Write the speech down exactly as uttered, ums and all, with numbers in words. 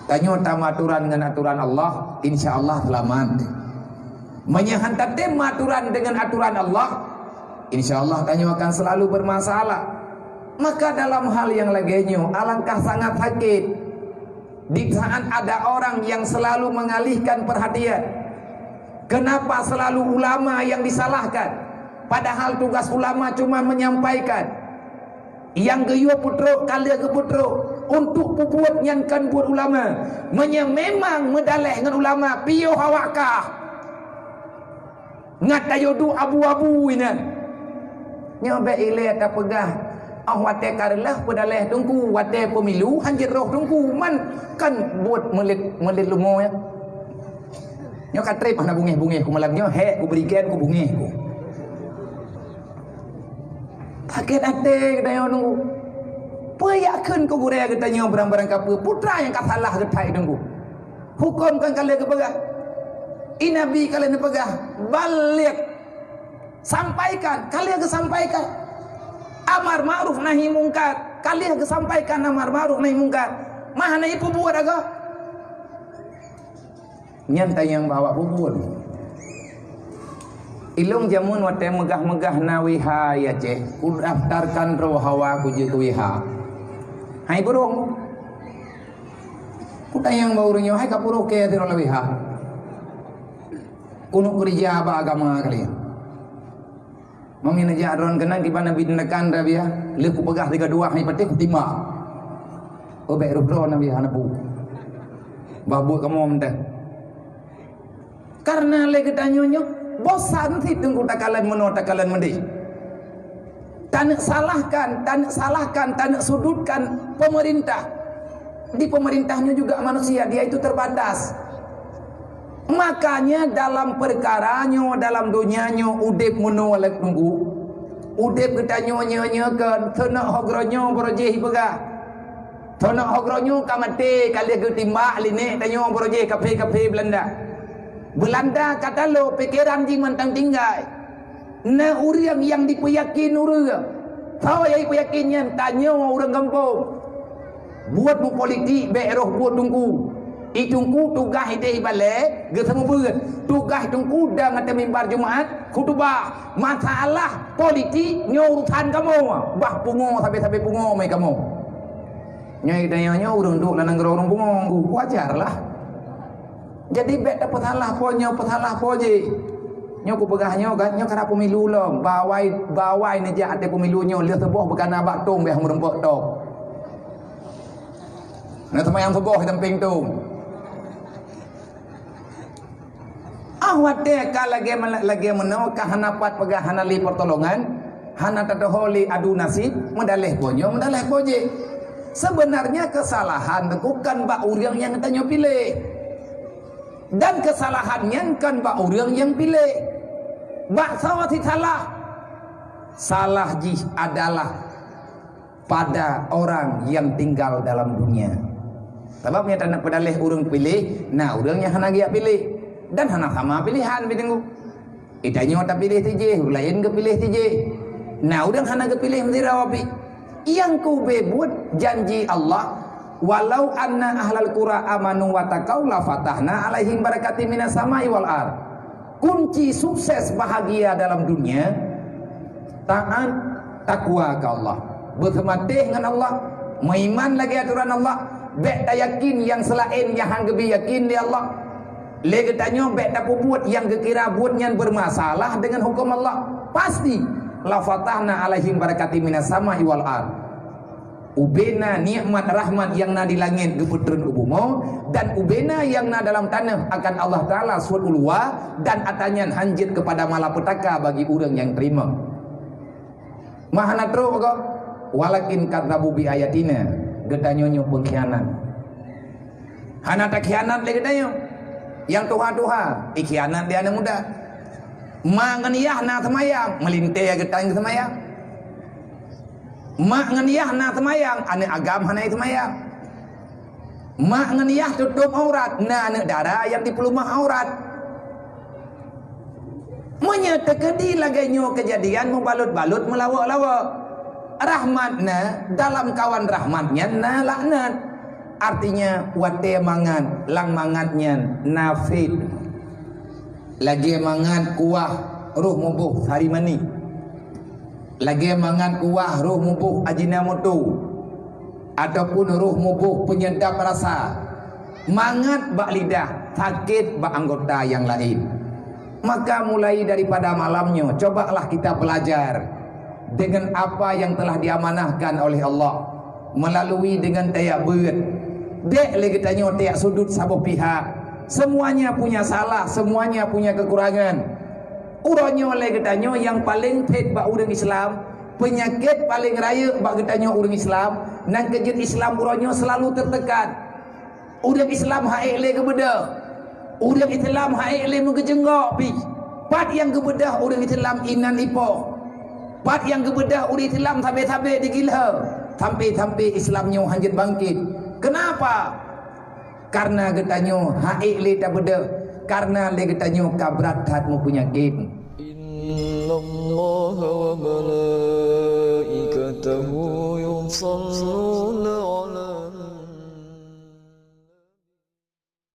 Tanyoe tameuaturan ngon aturan Allah, insya Allah seulamat. Meunyoe han tatem meuaturan deungon aturan Allah, insya Allah tanyoe akan selalu bermasalah. Maka dalam hal yang lagée nyoe, alangkah sangat sakit di saat ada orang yang selalu mengalihkan perhatian. Kenapa selalu ulama yang disalahkan? Padahal tugas ulama cuma menyampaikan. Nyang geuyue peutrok ka lheueh geupeutrok, untuk peubuet nyan kon buet ulama. Meunyoe memang meudaleh ngon ulama, piôh awak kah. Ngat tayue duek abu-abu inan. Nyoe bék ilée tapeugah, oh watée ka reuloh peudaleh teungku, watée pemilu hanjeuet roh teungku, man kan buet meulet-meulet lumoe. Nyoe ka treb hana bungéh-bungéh ku malam nyoe, hék ku berikan ku bungéh ku. Sakét até geutanyoe nunggu. Peue yakheun keu gurée geutanyoe barang-barang kapeue, putra nyang ka salah geuthai nunggu. Huköm kan ka lheueh geupeugah. I Nabi ka lheueh neupeugah, "Balligh." Sampaikan, ka lheueh geusampaikan. Amar ma'ruf nahi mungkar, ka lheueh geusampaikan amar ma'ruf nahi mungkar. Mah hana ipeubuet aga. Nyan tanyong bak awak bubun. Ilong jameun watée meugah-meugah na wiha ya ceh, kudaftarkan droe hawa kujeuet keu wiha. Hai burong. Kutanyong bak ureuëng nyoe, hai ka purok kée sidroe lawée ha. Keuneuk keurija bak agama kalian. Mami neujak droen keunan kiban Nabi tindakan Rabia, lheueh kupeugah tiga dua hai patéh kutimbak. Oh bék roh droen Nabi hana bu. Bah buet kamoe mentah. Karena lé geutanyoe nyoe bosan sit teungku takalon meunoe takalon meudeh. Taneuk salahkan, taneuk salahkan, taneuk sudutkan pemerintah. Di pemerintah nyoe juga manusia, dia itu terbatas. Makanya dalam perkara nyoe, dalam donya nyoe, udeb meunoe lé teungku. Udeb geutanyoe nyoe-nyoe kon, seunok hogroe nyoe beurojeh ipeugah. Seunok hogroe nyoe ka maté, ka lheueh geutimbak lé nek tanyoe beurojeh kaphé-kaphé Beulanda. Beulanda ka talo, pikeran jih mantong tinggai. Na ureuëng nyang jipeuyakin ureuëng. Soe nyang jipeuyakin nyan? Tanyoe ureuëng gampông. Buet meupolitik bék roh buet teungku. I teungku tugaih ideh ibalée geuseumeubeuen. Tugaih teungku dang ateueh mimbar Jumat khutubah. Masalah politik nyoe urusan kamoe. Bah pungo sabe-sabe pungo mai kamoe. Nyoe tanyoe nyoe ureuëng duek lam nanggroe ureuëng pungo, wajar lah. Jadi bék tapeusalah po nyoe, peusalah po jih. Nyoe kupeugah nyoe kan, nyoe kana pemilu lom. Bawai, bawai neujak até pemilu nyoe, lheueh seuboh beukana bak tong béh meureumpok tok. Na seumayang seuboh di sampéng tong. Ah watée ka lagée mele-, lagée meunoe ka hana pat peugah hana lé pertolongan, hana tatoho lé adu nasib, meudaleh po nyoe, meudaleh po jih. Sebenarnya kesalahan teungku kon bak ureuëng nyang tanyoe piléh. Dan kesalahan nyan kon bak ureuëng nyang piléh. Bak soe sit salah? Salah jih adalah pada orang yang tinggal dalam dunia. Sabab nyang taneuk peudaleh ureuëng piléh, na ureuëng nyang hana geujak piléh dan hana sama piléhan bideueng. Itanyoe tapiléh sijih, ureuëng laén geupiléh sijih. Na ureuëng hana geupiléh meusira wapi. Nyang keu ubé buet janji Allah, "Walau anna ahlal qura amanu wa taqau la fatahna alaihim barakatim minas samai wal ard." Kunci sukses bahagia dalam dunia, taat, takwa keu Allah. Beuseumatéh ngon Allah, meuiman lagée atoran Allah, bék tayakin nyang seulaén nyang han geubi yakin lé Allah. Lé geutanyoe bék tapeubuet nyang geukira buet nyan beurmasalah deungon huköm Allah. Pasti, "La fatahna alaihim barakatim minas samai wal ard." Ubena nikmat rahmat nyang na di langét geupeutreun u bumoe, dan ubena nyang na dalam tanoh akan Allah Taala suet u luwa, dan ata nyan hanjeuet keupada malapetaka bagi ureuëng nyang teurimong. Mah hana trok gob, walakin kadzabu bi ayatina, geutanyoe nyoe peungkhianat. Hana takhianat lé geutanyoe. Nyang tuha-tuha, ikhianat lé aneuk muda. Ma ngon yah na seumayang, meulintée geutanyoe seumayang. Mak ngon yah na seumayang, aneuk agam hana seumayang. Mak ngon yah tutup aurat, na aneuk dara nyang dipeuleumah aurat. Meunyoe teukeudi lagée nyoe keujadian meubalot-balot meulawok-lawok, rahmat na, dalam kawan rahmat nyan na laknat. Artinya, watée mangat, lam mangat nyan na phét. Lagée mangat kuah roh muboh sari manik. Lagée mangat kuah roh muboh Ajinomoto, ataupun roh muboh penyedap rasa. Mangat bak lidah, sakét bak anggota nyang laén. Maka mulai daripada malam nyoe, cobalah kita belajar dengan apa yang telah diamanahkan oleh Allah melalui dengan tajak beuet. Dek lé geutanyoe tajak sudut saboh pihak. Semuanya punya salah, semuanya punya kekurangan. Uroe nyoe lé geutanyoe nyang paleng phét bak ureuëng Islam, peunyakét paleng rayeuk bak geutanyoe ureuëng Islam, nyang keu jeuet Islam uroe nyoe selalu tertekan. Ureuëng Islam han ék lé geubeudôh. Ureuëng Islam han ék lé meugeujeunggok pih. Pat nyang geubeudôh ureuëng Islam inan ipoh. Pat nyang geubeudôh ureuëng Islam sabe-sabe digilhô. Sampai-sampai Islam nyoe han jeuet bangkit. Kenapa? Karena geutanyoe han ék lé tabeudôh. Karena lé geutanyoe ka brat that meupeunyakét. إن الله وملائكته يصلون على